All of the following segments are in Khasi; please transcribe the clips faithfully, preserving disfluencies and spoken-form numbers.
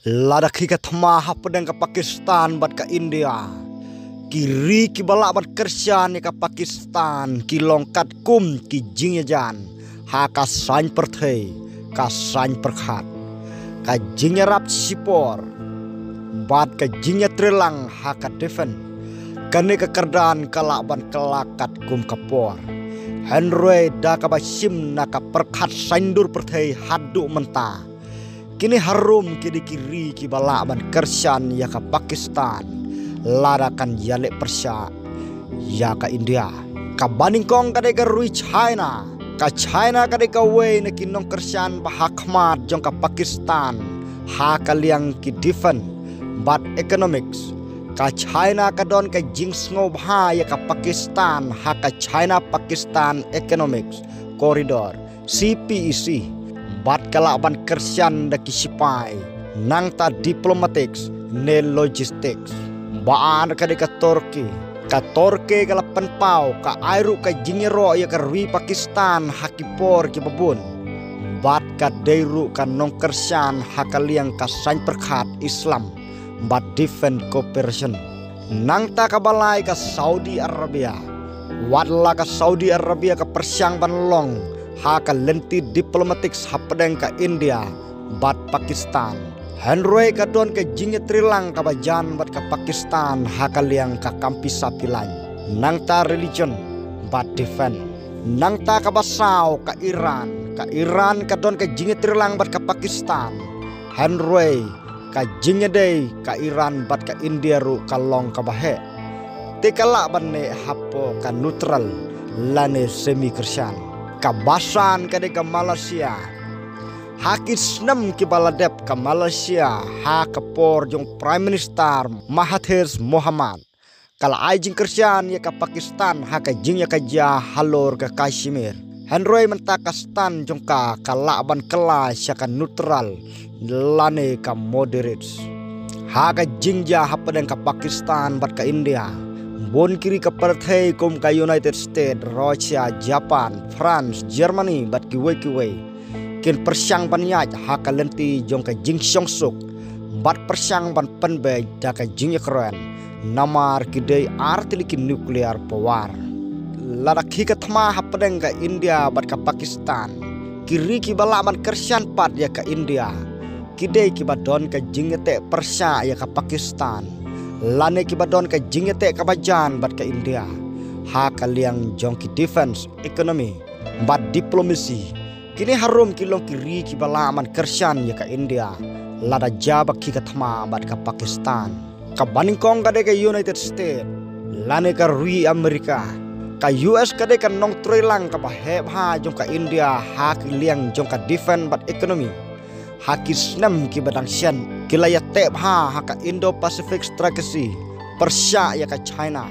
Lada khie ka thma hapdeng ka Pakistan bad ka India, ki ri kiba lah ban kyrshan ïa ka Pakistan ki long katkum ki jingïajan ha ka saiñ pyrthei, ka saiñ pyrkhat, ka jingïarap shipor bad ka jingïatreilang ha ka defence. Kane ka kyrdan ka lah ban kylla katkum ka por. Hynrei da kaba shim na ka pyrkhat saiñdur pyrthei haduh mynta, kine harum ki dei ki ri kiba lah ban kyrshan ïa ka Pakistan lada kan ïaleh pyrshah ïa ka India. Kaba nyngkong ka dei ka ri China. Ka China ka dei kawei na ki nongkyrshan ba ha khmat jong ka Pakistan ha ka liang ki defence bad economics. Ka China ka don ka jingsngewbha ïa ka Pakistan ha ka China Pakistan Economics Corridor, C P E C, bad ka lah ban kyrshan da ki sipai, nangta diplomatics ne logistics. Ba ar ka dei ka Turkey. Ka Turkey ka la pynpaw, ka ai ruh ka jingïaroh ïa ka ri Pakistan ha ki por kiba bun. Bad ka dei ruh ka nongkyrshan ha ka liang ka saiñ pyrkhat Islam bad defence cooperation. Nangta kaba lai ka Saudi Arabia. Wat la ka Saudi Arabia ka pyrshang ban long ha ka lynti diplomatics hapdeng ka India bad Pakistan, hynrei ka don ka jingïatreilang kaba jan bad ka Pakistan ha ka liang ka kam pisa pilan, nangta religion bad defence. Nangta kaba saw ka Iran. Ka Iran ka don ka jingïatreilang bad ka Pakistan, hynrei ka jingïadei ka Iran bad ka India ruh ka long kaba heh. Te ka lah ban neh hapoh ka neutral lane semi kyrshan. Kaba san ka dei ka Malaysia. Ha ki snem kiba la dep, ka Malaysia ha ka por jong Prime Minister Mahathir Mohamad ka la ai jingkyrshan ïa ka Pakistan ha ka jingïakajia halor ka Kashmir. Hynrei mynta ka stand jong ka ka lah ban kylla sha ka neutral lane ka moderates. Ha ka jingjia hapdeng ka Pakistan bad ka India, bun ki ri ka pyrthei kum ka United States, Russia, Japan, France, Germany bad kiwei kiwei kin pyrshang ban ïaid ha ka lynti jong ka jingshongsuk bad pyrshang ban pynbeit da ka jingïakren, namar ki dei ar tylli ki nuclear power. Lada khie ka thma hapdeng ka India bad ka Pakistan, ki ri kiba lah ban kyrshan pat ïa ka India ki dei kiba don ka jingïateh pyrshah ïa ka Pakistan, lane kiba don ka jingïateh kaba jan bad ka India ha ka liang jong ki defence, economy bad diplomacy. Kine harum ki long ki ri kiba lah ban kyrshan ïa ka India lada jia ba khie ka thma bad ka Pakistan. Kaba nyngkong ka dei ka United States lane ka ri America. Ka U S ka dei ka nongtreilang kaba heh bha jong ka India ha ki liang jong ka defence bad economy. Ha ki snem kiba dang shen ki la ïateh bha ha ka Indo-Pacific Strategy pyrshah ïa ka China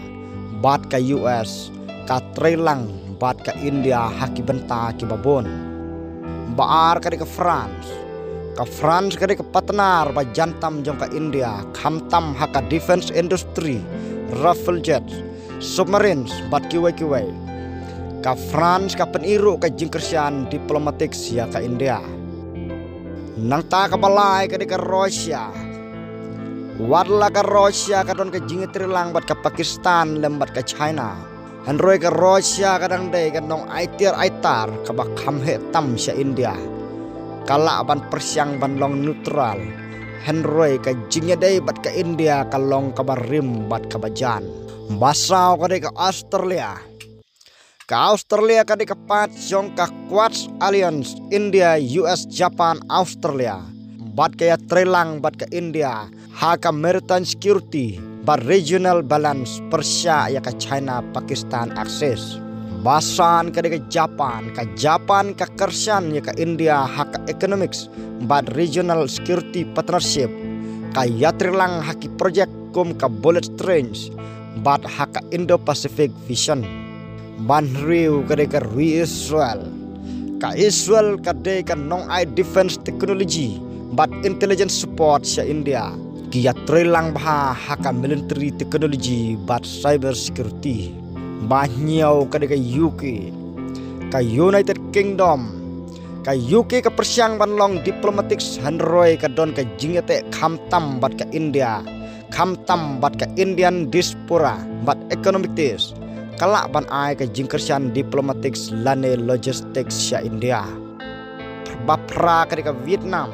bad ka U S ka treilang bad ka India ha ki bynta kiba bun. Ba ar ka dei ka France. Ka France ka dei ka partner ba jan tam jong ka India, khamtam ha ka defence industry, rifle jets, submarines bad kiwei kiwei. Ka France ka pyni ruh ka jingkyrshan diplomatics ïa ka India. Nangta kaba lai ka dei ka Russia. Wat la ka Russia ka don ka jingïatreilang bad ka Pakistan lem bad ka China, hynrei ka Russia ka dang dei ka nongai tiar ai tar kaba kham heh tam sha India. Ka lah ban pyrshang ban long neutral, hynrei ka jingïadei bad ka India ka long kaba rim bad kaba jan. Ba saw ka dei ka Australia. Ka Australia ka dei ka part jong ka Quad Alliance, India, U S, Japan, Australia. Bad ka ïatreilang bad ka India ha ka maritime security bad regional balance pyrshah ïa ka China Pakistan axis. Ba san ka dei ka Japan. Ka Japan ka kyrshan ïa ka India ha ka economics bad regional security partnership. Ka ïatreilang ha ki project kum ka bullet trains bad ha ka Indo-Pacific Vision. Ba hynriew ka dei ka ri Israel. Ka Israel ka dei ka nongai defence technology bad intelligence support sha India. Ki ïatreilang bha ha ka military technology bad cyber security. Ba hynñiew ka dei ka U K. Ka United Kingdom Ka U K ka pyrshang ban long diplomatic hynrei ka don ka jingïateh khamtam bad ka India, khamtam bad ka Indian diaspora bad economics. Ka lah ban ai ka jingkyrshan diplomatic lane logistics sha India. Ba phra ka dei ka Vietnam,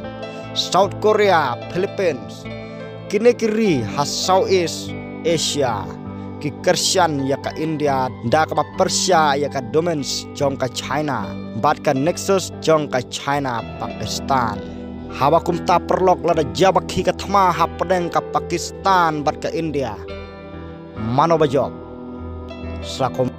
South Korea, Philippines. Kine ki ri ha Southeast Asia ki kyrshan ïa ka India da kaba pyrshah ïa ka dominance jong ka China bad ka nexus jong ka China Pakistan. Haba kumta paralok, lada jia ba khie ka thma hapdeng ka Pakistan bad ka India, mano ba jop? Sa kum